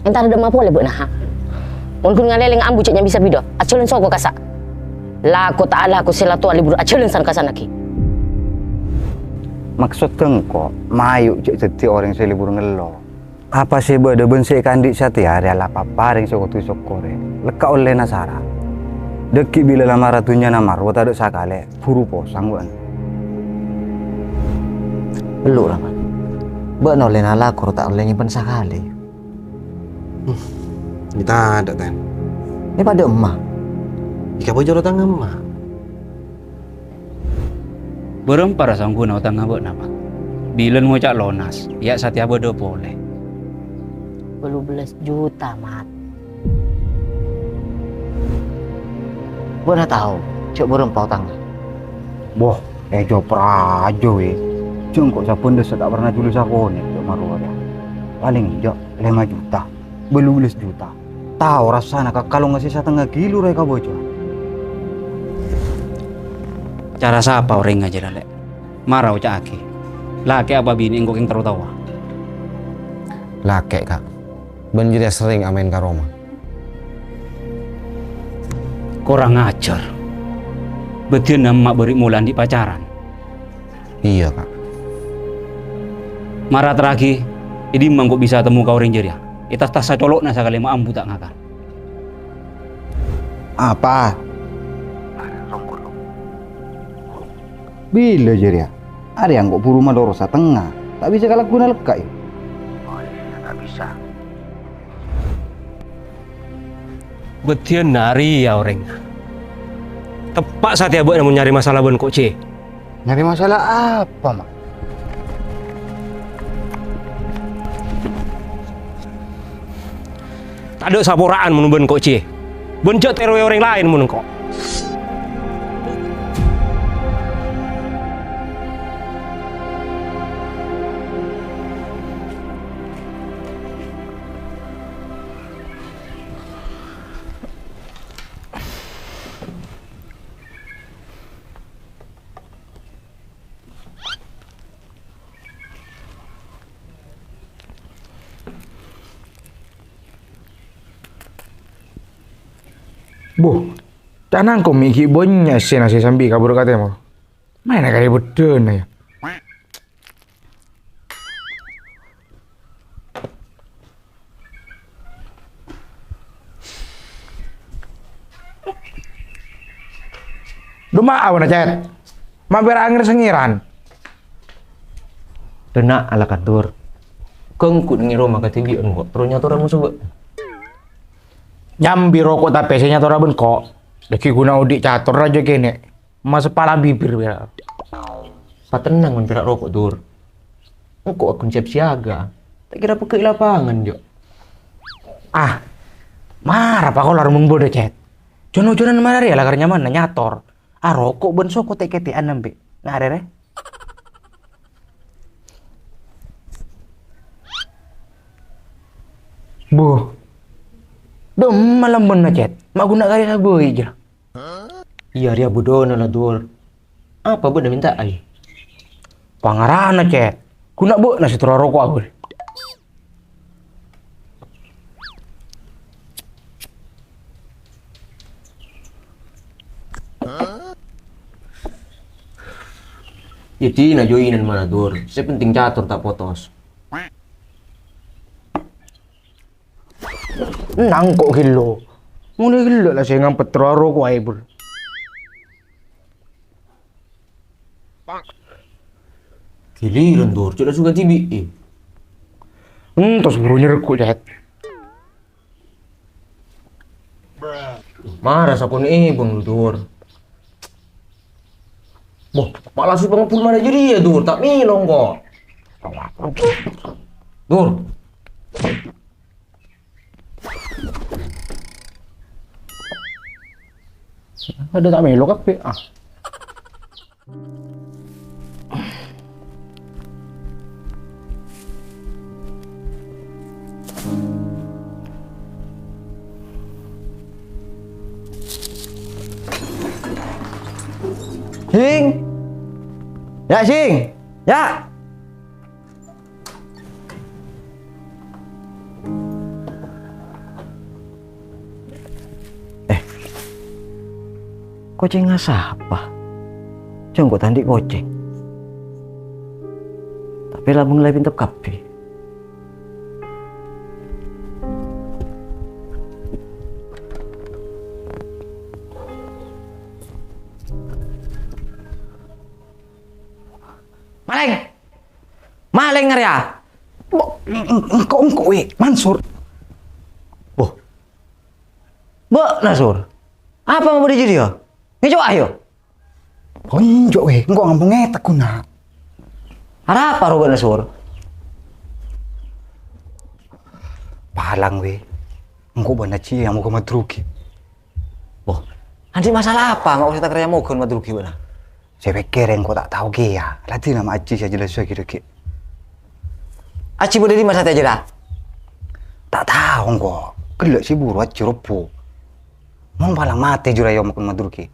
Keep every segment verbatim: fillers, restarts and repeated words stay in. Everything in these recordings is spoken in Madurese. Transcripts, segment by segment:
Èntara dâ' emma polè bâ'na, ha? Mon ghun ngalèlèng ambu cè' nyambi sabidhâ, ajhâlân soko kassa'. Lako ta' alako sè la towa lebur ajhâlân san-kassannaghi. Maksod engko', mayu' jhâ' dhâddhi orèng sè lebur ngello. Apa sè bâdâ bân sè èkaandi' satèya rèya la paparèng sè kodhu èsokkorè. Lekka' ollèna sara. Dâggi' bilâ la mara dhunnyana marwah tadâ' sakalè, buru posang bâ'na. Ghâllu, Rahmat. Bâ'na ollèna lakor ta' ollè nyèmpen sakalè. Hmm, ghi' tadâ', Ten. È padâ emma. Èkabâjâr otangnga emma. Bârâmpa ra sangghuna otangnga bâ'na, Mat? Bilân ngoca' lonas, ya' satèya bâdâ polè. Bâllu bellâs juta, Mat. Bâ'na tao, jhâ' bârâmpa otangnga? Boh, èjâ-prajâ, wè. Jhâ' engko' sabbhân dâssa ta' parna julu sakonè', jhâ' marowa rèya. Palèng enjâ' lèma juta, bâllu bellâs juta. Tao rassana kakalongnga sè satengnga kilo rèya èkabâjâr. Cara sapa orèngnga jârèya, Lè'? Mara oca'aghi. Lakè' apa binè' engko' kèng terro taowa? Lakè', Ka'. Bân jârèya serrèng amaèn ka roma. Korang ajhâr. Bâdhiyânna emma' bâri' mola andi' pacaran. Iyâ, Ka'. Mara terraghi, è dimma engko' bisa temmo ka orèng jârèya? È tas-tassa colo'na sakalè ma' ambu ta' ngakan. Apa? Bilâ jârèya? Arèya engko' buru maloro satengnga. Ta' bisa kalagguna lekka', yâ? Oh, iyâ, ta' bisa. Bâdhiyânna arèya orèngnga. Teppa' satèya bâ'na mon nyarè masalah bân ko' Jè. Nyarè masalah apa, Ma'? Tadâ' sapora'an mon bân ko' Jè. Bân jhâ' terrowè orèng laèn mon engko'. Buh, canangko mè' ghi' bânnya' èssèna sè sambi kabur ka tèmor. Maèna karè bâddhâna, yâ. Duma awana, Cet. Ma' pèra' angèr sengèran. Dâna' ala kator. Ganggu nèng è roma kadhibi'ân kok, terro nyatora moso bâ'. Nyambi roko' tapè sè nyatora bân ko'. Dâggi' ghuna odi' cator rajâ kènè'. Masepala bibir, pèra'. Patennang, mon pèra' roko', Dur. Engko' aghun siap siaga. Ta' kèra pegghâ' è lapangan, Jo. Ah, mara pakolar mon bâdâ, Cet. Jon-ojonan mara rèya lakar nyamana nyator. Aroko' bân soko tè'-kètè'an nambè. Nah, rè, rè. Buh. Dâ' emma lambâna, Cet. Ma' ghuna karè sabâi, jâ. Iyâ, rèya bhudhuna la, Dur. Apa bâ'na mènta'a, yâ? Pangarana, Cet. Ghuna bâ'na sè terro roko'a, Dur. Yâ, dina joinan mara, Dur. Sè penting cator ta' potos. Nangko' ghillu. Mole ghillu la sè ngampet terro roko'a, Bur. Giliran, Dur, cè' la suka dibi'i. Entos buru nyerghu', Cet. Mara sakonè', Bang, lu, Dur. Boh, malah supaya ngepul mara jârèya, Dur, ta' mèlo engko'. Dur. Adâ' ta' mèlo kabbhi, ah. Sing! Ya', Sing! Ya'! Kocèngnga sapa? Jhâ' engko' ta' andi' kocèng. Tapè labâng la èpèntep kabbhi. Malèng! Malèng arèya! Bo-, eng-, eng-, engko', engko', wè, Mansur. Bo. Bâ'na, Sur. Apa ma' bâdâ è jârèya? Ngèco', ayo. Onjhu', wè, engko' ngampong ètegghu, Na'. Arapa ro bâ'na, Sur? Palang, wè. Engko' bân Ajji èyamoghâ madrugi. Bo, andi' masalah apa ma' kosè ta' karè èyamoghâ madrugi bâ'na? Sè pèkkèr engko' ta' tao kèya, la dina ma' Ajji sè jelas lagi dhâggi'. Ajji bâdâ è dimma satèya jârèya? Ta' tao engko', ghellâ' sè buru Ajji robbhu. Mon palang matè jârèya èyamoghâ madrugi.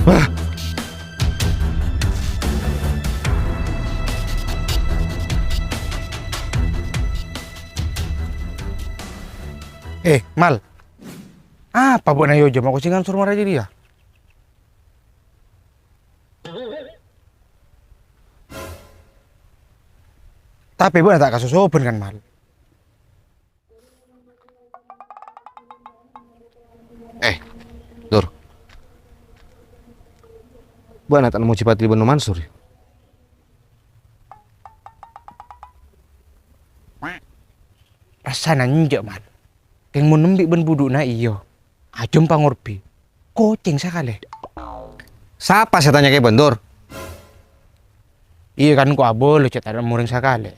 Wah. Eh, Mal. Apa bâ'na èojhâ ma' kocèngan Sur marè jârèya? Tapè bâ'na ta' kasosobhân, kan, Mal? Eh, Dur. Bâ'na ta' nemmo Jipati bân No Mansur, yâ? Rassana enjâ', Mal. Kèng mon embi' bân budhu'na, iyâ. Ajâm pangorbhi. Kocèng sakalè. Sapa sè tanya kèbân, Dur? Iyâ, kan, ko' abâlâ cè' ta' nemmo orèng sakalè.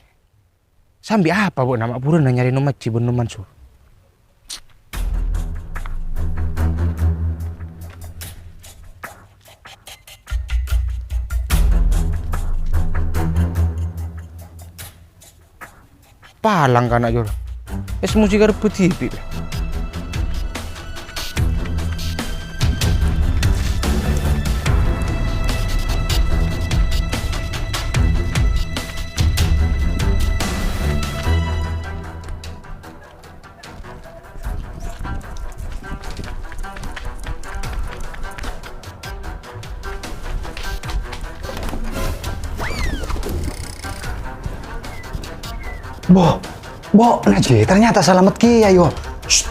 Sambi apa bâ'na ma' burâna nyarè No Majji bân No Mansur? Palang kana', Jur. Es musik arep bedibi'. Bo, bo, Naji, ternyata salamet kèya, yo. Shh.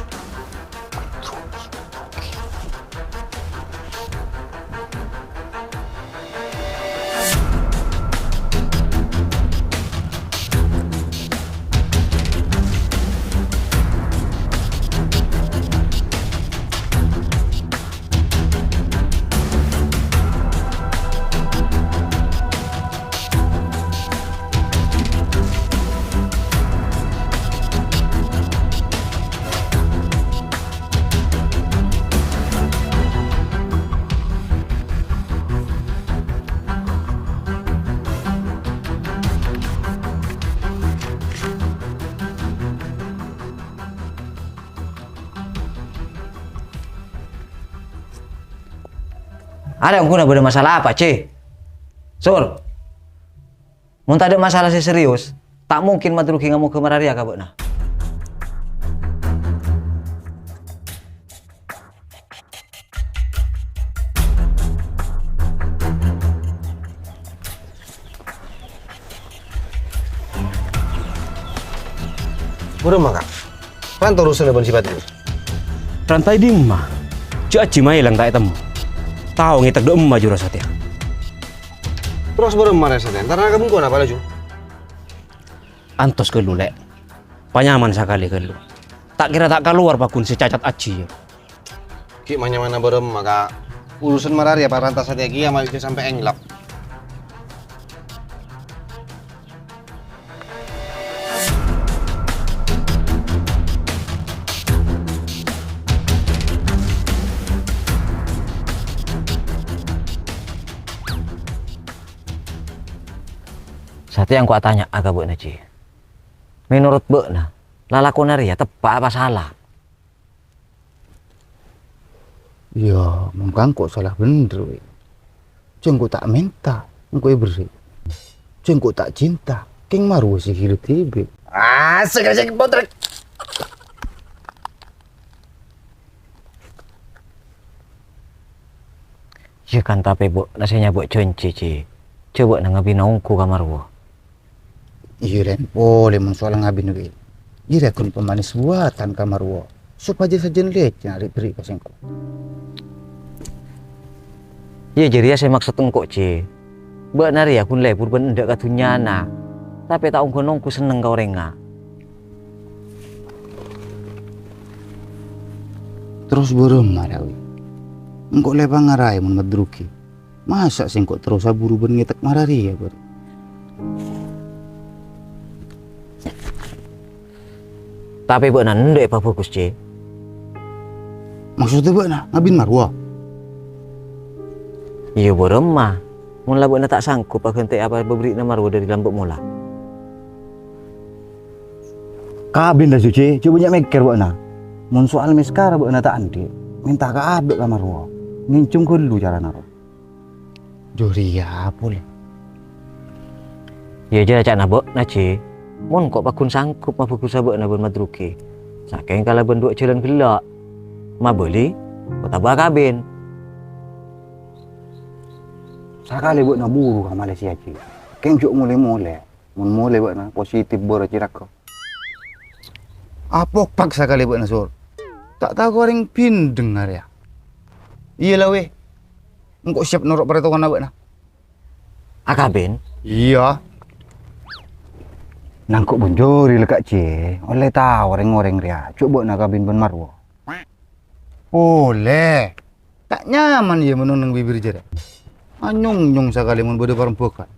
Arèya ongguna bâdâ masalah apa, Ci? Sur, mon tadâ' masalah sè serius, ta' mungkin madrugi ngamoghâ mararèya ka bâ'na. Bârâmma, Ka'? Ranta urusanna bân si Patih. Ranta è dimma? Jhâ' Ajji maèlang ta' ètemmo. Tao ngètèk dâ' emma jhurâ satèya. Terros bârâmma rè satèya? Entar ka bengkona apa laju? Antos ghâllu, Lè'. Panyaman sakalè ghâllu. Ta' kèra ta' kalowar paggun sè cacat Ajji, yâ. Ghi' manyamana bârâmma, Ka'? Urusan mararèya paranta satèya kèya marè sampè' ènglap. Satèya engko' atanya'a ka bâ'na, Ji. Mènorot bâ'na, lalakonna rèya teppa' apa sala? Iyâ, mon ka engko' sala bhendher, Wi. Jhâ' engko' ta' mènta, engko' èberri'. Jhâ' engko' ta' cinta, kèng marowa sè ghilâ dhibi'. Ah, sè-, sè-, Putri. Iyâ kan, tapè bâ'na sè nyabâ' jhânjhi, Ji. Jhâ' bâ'na ngabina ongghu ka marowa. Iyâ, lèn polè mon soal ngabin, Wi. Iyâ, rèya ghun pamanis buwâdhân ka marowa, sopajâ sajân lècèna rè'-bherri' ka sèngko'. Iyâ, jârèya sè maksod engko', Ji. Bâ'na rèya ghun lebur bân endâ' ka dhunnyana, tapè ta' ongghun ongghu senneng ka orèngnga. Terros bârâmma, Wi? Engko' lè pangaraè mon maddrugi. Masa' sèngko' terros aburu bân ngètèk mara rèya, bâr? Tapè bâ'na endâ' èpabhâghus, Ji. Maksodda bâ'na ngabin marowa? Iyâ, bârâmma, mon la bâ'na ta' sanggup aghântè apa èpabherri'na marowa dâri lambâ' mola. Kabin la, Ji, jhâ' bânnya' mèkkèr bâ'na. Mon soal mèskara bâ'na ta' andi', mènta ka abâ' ka marowa. Ngènjhâm ghâllu carana, ro. Jârèya polè. Iyâ, jâ' ca'na bâ'na, Ji. Mon ko' paggun sanggup mabhâghusa bâ'na bân maddrugi, sakèng kalabân duwâ' jhâlân ghellâ'. Mabâli, otabâ kabin. Sakalè bâ'na buru ka Malaysia, Ji. Kèng jhâ' molè-molè. Mon molè bâ'na, positif bârâ cè' raghâ. Apopak sakalè bâ'na, Sur. Ta' tako' orèng bhindheng arèya. Iyâ la, wè. Engko' siap noro' parètonganna bâ'na. Akabin? Iyâ. Nangko' bonjori la, Ka', Ji. Ollè tao rèng-orèng rèya. Jhâ' bâ'na kabin bân marowa. Polè. Ta' nyaman, yâ, mon neng bibir jârèya. Anyong-nyong sakalè mon bâdâ parembhâghân.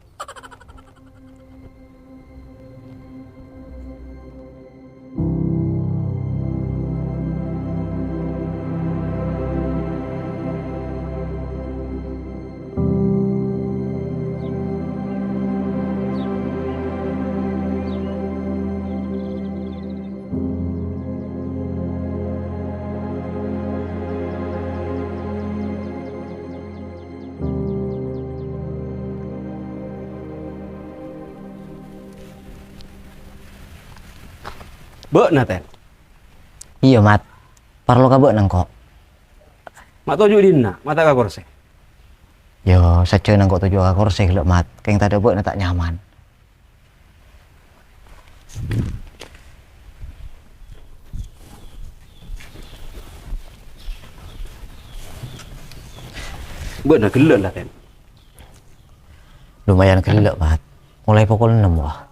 Bâ'na, Tèn? Iyâ, Mat. Parlo ka bâ'na, engko'. Ma' toju' dinna', mata ka korsè. Iyâ, sajjhâna engko' toju' ka korsè ghellâ', Mat. Kèng tadâ' bâ'na ta' nyaman. Bâ'na ghellâ' la, Tèn? Lumayan ghellâ', Mat. Molaè pokol ennem, wah.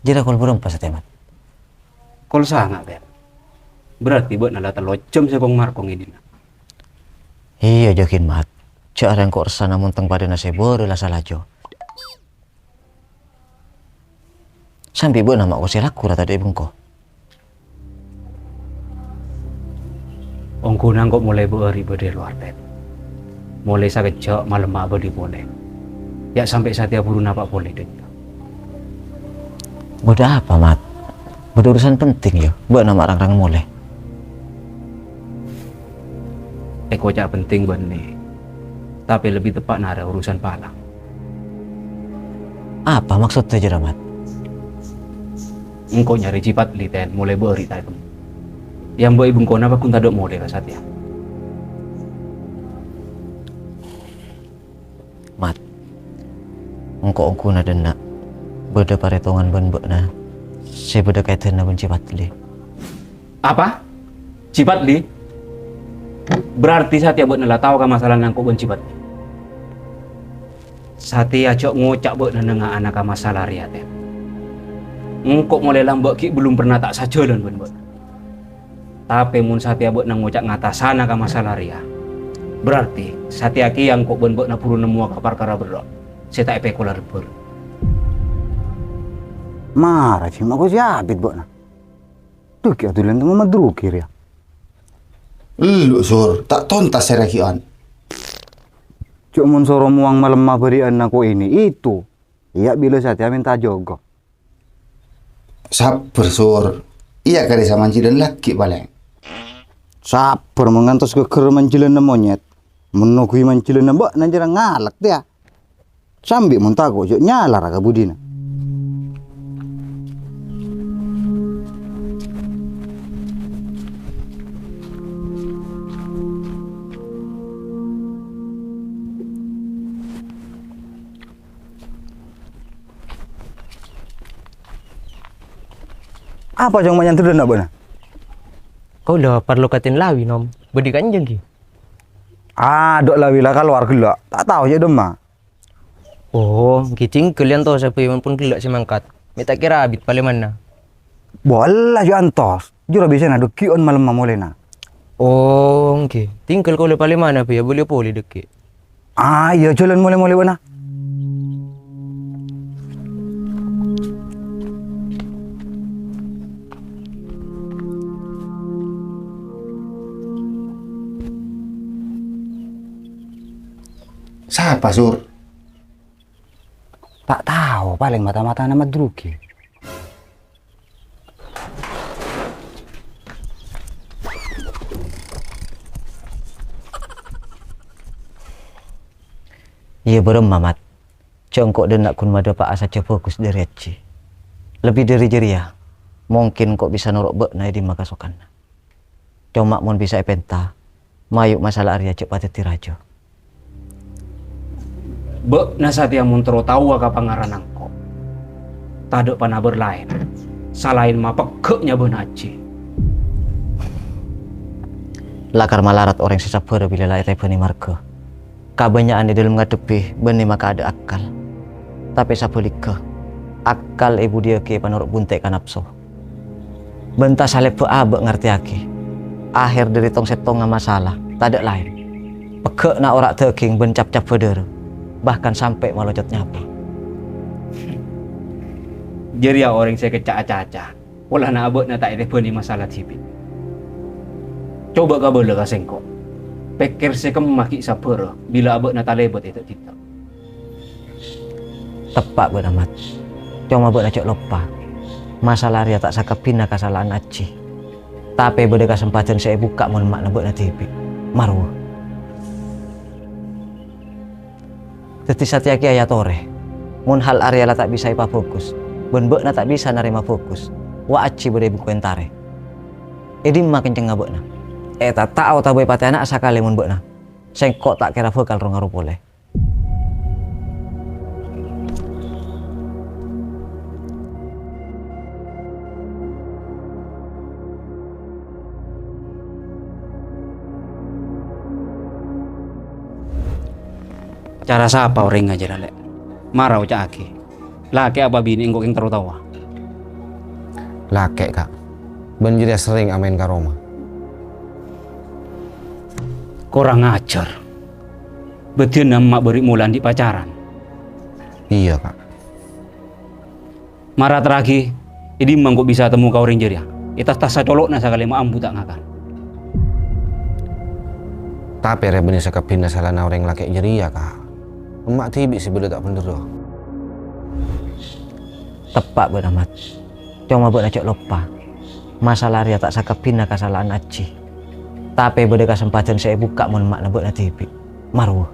Jârèya kol bârâmpa satèya, Mat? Kol sanga', Tèn. Berarti bâ'na la tello jhâm sè kong-markong è dinna'. Iyâ, jâghin, Mat. Jhâ' arèya engko' ressana mon teng padâna sè bârâ la salajo. Sambi bâ'na ma' kosè lagghu ra tadâ' è bengko. Ongghuna engko' molaè bâ'âri' bâdâ è lowar, Tèn. Molaè sakejjhâ' malemma abâli polè. Ya' sampè' satèya buru napa' polè, Tèn. Bâdâ apa, Mat? Bâdâ urusan penting, yâ? Bâ'na ma' rang-rang molè. Èkoca' penting bânnè, tapè lebbi teppa'na arèya urusan palang. Apa maksodda jârèya, Mat? Engko' nyarè Cipat Li, Tèn, molaè bâ'âri' ta' ètemmo. È ambâ' è bengkona paggun tadâ' molè ka satèya. Mat, engko' ongghuna dâ' enna' bâdâ parètongan bân bâ'na sè bâdâ kaèdânna bân Cipat Li. Apa? Cipat Li? Berarti satèya bâ'na la tao ka masalana engko' bân Cipat Li. Satèya jhâ' ngoca' bâ'na nengnga'ana ka masalah rèya, Tèn. Engko' molaè lambâ' ghi' bellum pernah ta' sajhâlân bân bâ'na. Tapè mon satèya bâ'na ngoca' ngatasana ka masalah rèya, berarti satèya kèya engko' bân bâ'na buru nemmowa ka parkara berrâ' sè ta' èpèkola rebbhâr. Mara, Ji, ma' kosè abit bâ'na. Dhu ghi' adulân temmo maddrugi rèya. Ellu', Sur, ta' tontas sè raghi'an. Jhâ' mon soro mowang malemma bâri'ânna ko' ini, itu. Iyâ, bilâ satèya mènta jâgâ. Sabbhâr, Sur. Iyâ, karè samanjhilân laghi' palèng. Sabbhâr mon ngantos ghâgghâr manjhilânna monyèt. Mon noghuwi manjhilânna bâ'na jârèya ngalak tèya. Sambi mon tako' jhâ' nyalara ka budina. Apa, Cong, ma' nyandur dâ' bâ'na? Kaulâ parlo katèn lawi, Nom. Bâdâ kanjeng, ghi? Adhu, lawi la kalowar ghellâ'. Ta' tao jhâ' dâmma. Oh, ghi, tinggal yâ antos, sabâ mon pon ghellâ' sè mangkat. Mè' ta' kèra abit palèmanna. Bâ' ella jhâ' antos. Jârèya bisanna dâgghi'ân malemma molèna. Oh, ghi. Tinggal kaulâ palèmana, bâ, yâ, bâli polè dâgghi'. Ah, iyâ, jhâlân molè-molè bâ'na. Sapa, Sur? Ta' tao, palèng mata-matana Madruki. Iyâ, bârâmma, Mat. Jhâ' engko' dâ' enna' ghun madâpa'a sajjhâ bhâghus dâri Ajji. Lebbi dâri jârèya, mungkin engko' bisa noro' bâ'na è dimma kasokanna. Coma mon bisa èpènta, mayu' masalah arèya jhâ' padâddhi rajâ. Bâ'na satèya mon terro taowa ka pangarana engko', tadâ' panabâr laèn salaèn mapegghâ' nyabâna Ajji. Lakar malarat orèng sè sabbhârâ bilâ la ètèbâni marghâ. Kabânnya'an è dâlem ngadhebbhi bânnè maka adâ' akkal. Tapè sabhâligghâ, akkal èbudhiyâghi èpanoro' bunte' ka napso. Bân ta' salèbâ abâ' ngartèyaghi, aher dâri tong-settongnga masalah tadâ' laèn, pegghâ'na ora' dâging bân cap-cabbhâ dârâ, bahkan sampè' malocot nyabâ. Jârèya orèng sè kècca' acaca, polana abâ'na ta' ètèbâni masalah dhibi'. Coba kabâlâ ka sèngko'. Pèkkèr sè kemma ghi' sabbhârâ bilâ abâ'na talèbât è dâ'-dâ'. Teppa' bâ'na, Mat. Coma bâ'na jhâ' loppa, masalah rèya ta' sakabbhina kasala'anna Ajji. Tapè bâdâ kasempadhân sè èbukka' mon emma'na bâ'na dhibi'. Marwâ. Dhâddhi satèya kèya èyatorè. Mon hal arèya la ta' bisa èpabhâghus, bân bâ'na ta' bisa narèma bhâghus, wa' Ajji bâdâ è buku èntarè. È dimma kencengnga bâ'na? È tata'a otabâ èpatè'ana sakalè mon bâ'na? Sèngko' ta' kèra bhâkal ro-ngaro polè. Cara sapa orèngnga jârèya, Lè'? Mara oca'aghi. Lakè' apa binè' engko' kèng terro taowa? Lakè', Ka'. Bân jârèya serrèng amaèn ka roma. Korang ajhâr. Bâdiyânna emma' bâri' mola andi' pacaran. Iyâ, Ka'. Mara terraghi, è dimma engko' bisa temmo ka orèng jârèya? È tas-tassa colo'na sakalè ma' ambu ta' ngakan. Tapè rèya bânnè sakabbhina salana orèng lakè' jârèya, Ka'. Emma' dhibi' sè bâdâ ta' bhendherrâ. Teppa' bâ'na, Mat. Coma bâ'na jhâ' loppa, masalah rèya ta' sakabbhina kasala'anna Ajji. Tapè bâdâ kasempadhân sè èbukka' mon emma'na bâ'na dhibi'. Marwâ.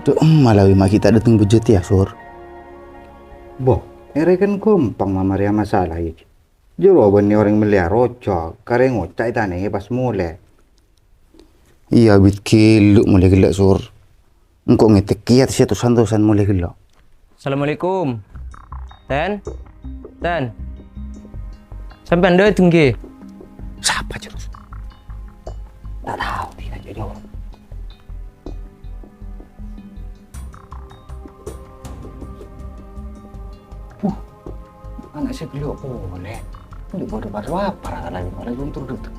Dâ' emma la wi ma' ghi' ta' dâteng bejjhât yâ, Sur? Bo, èrèken ghâmpang mamarèya masalah, yâ, Ji. Jârowa bânnè orèng mellèya rojhâk, karè ngoca' ètanèngè pas molè. Iyâ, abit ghellâ' molè ghellâ', Sur. Engko' ngètèk kèya sè tos-antosan molè ghellâ'. Assalamualaikum. Ten? Ten? Sampèyan dâteng, ghi? Sapa, Jârus? Ta' tao, Di, kan, Jârus. Wuh, ana' sè ghellâ' polè. Endu' padâ-padâ lapar, ta' lagi, lagi untur duduk.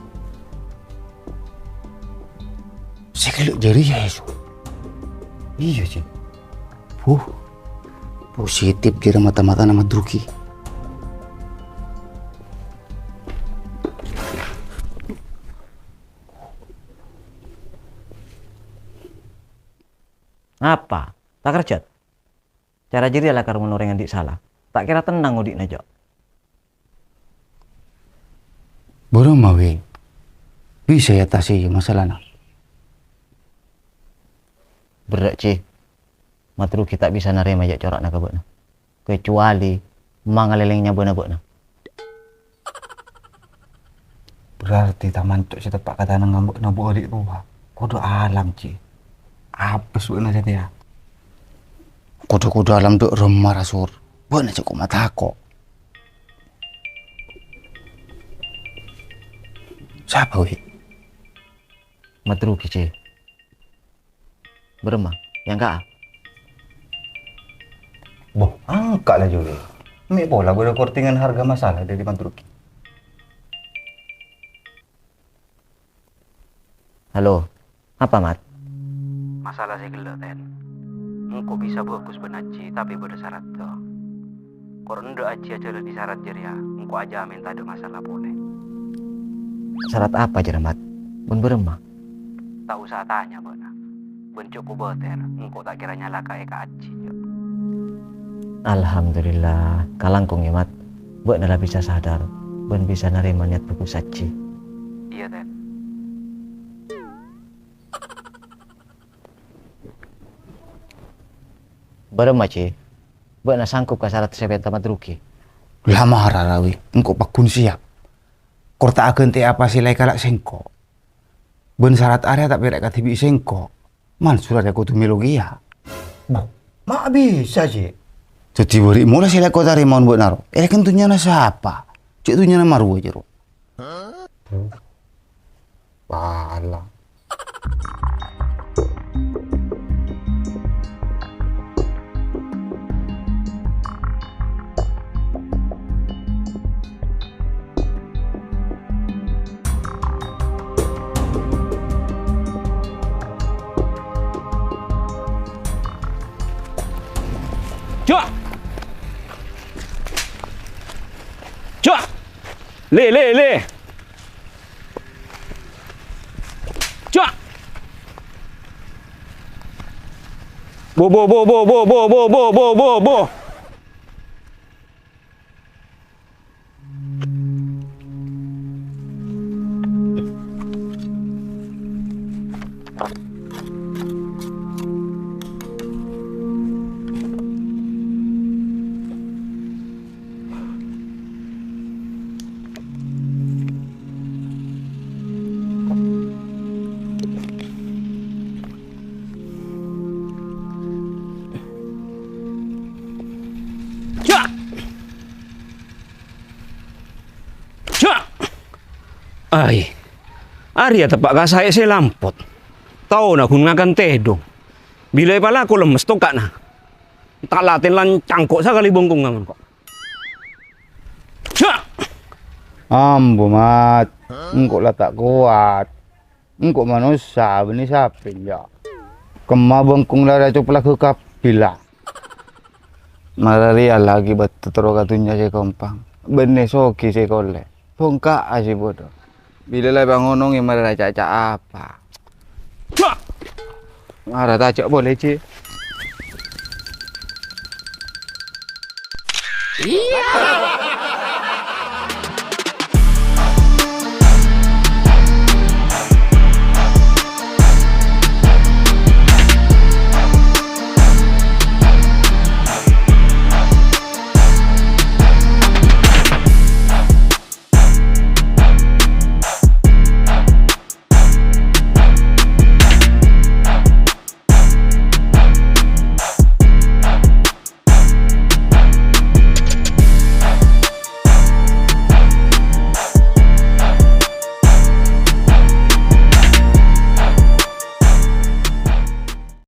Sè ghellâ' jârèya, Su? Iyâ, Cing. Wuh, positif kèra mata-matana Madruki. Apa? Takerjhât? Cara jârèya lakar mon orèng andi' sala. Ta' kèra tennang odi'na, Cok. Bârâmma, Wi? Bisa èatasè masalana? Berrâ', Ci. Mat Rugi ta' bisa narèma yâ' cora'na ka bâ'na. Kecuali mangalèlèng nyabâna bâ'na. Berarti taman cok sè teppa' ka tanangnga bâ'na bu odi' rowa. Kodhu alam, Ci. Apes bâ'na satèya. Kodhu-kodhu alam dhu' remma, Rasur. Bâ'na cè' ko' matako'. Sapa, Wi? Mat Rugi, Ci. Bârâmma, èangka'a? Boh, angka' la, Juli. Mè' pola bâdâ kortingan harga masala dâri Mat Rugi. Halo, apa, Mat? Masala sè ghellâ', Ten. Engko' bisa bhâghus bân Aji, tapè bâdâ saratta. Kor endâ' Aji ajhâlâni sarat jârèya, engko' ajâmin tadâ' masala polè. Sarat apa jârèya, Mat? Bân bârâmma? Ta' osa atanya bâ'na. Bân cè' kobâtèr, engko' ta' kèra nyalaka'è ka Aji, jâ'. Alhamdulillah, kalangkong, yâ, Mat. Bâ'na la bisa sadar, bân bisa narèma niyat bhâghus Aji. Iyâ, Ten. Bârâmma, Ji? Bâ'na sanggup ka sarat sè èpènta Mat Rugi? La mara, Rawi, engko' pagghun siap. Kor ta' aghântè'è apa sè la èkala' sèngko'. Bân sarat arèya ta' pèra' kadhibi' sèngko'. Mansur arèya kodhu mèlo kèya. Boh, ma' bisa, Ji? Dhâddhi bâri' mola sè la èkotarèma mon bâ'na ro. Èrèken dhunnyana sapa? Cè' dhunnyana marowa, jâro. Pala. Jâ'! Jâ'! Lè, lè, lè! Jâ'! Bo, bo, bo! Jâ'! Jâ'! Ai, arèya teppa' ka saè sè lampot. Taona ghun ngakan tèdung. Bilâ èpalako lemmes toka'na. Ta' latèn lan cangko' sakalè bhungkong ngaman ko'. Jâ'! Ambu, Mat. Engko' la ta' kowat. Engko' manossa, bânnè sapè, yâ? Kemma bhungkong la racop lagu kabbhi, la. Mara rèya la akibat terro ka dhunnya sè kompang. Bânnè soghi sè kolè. Bhungka'a sè bâdâ. Bilâ la èpangonongè mara ra ca'-ca' apa. Mara tajâ' polè, Ji.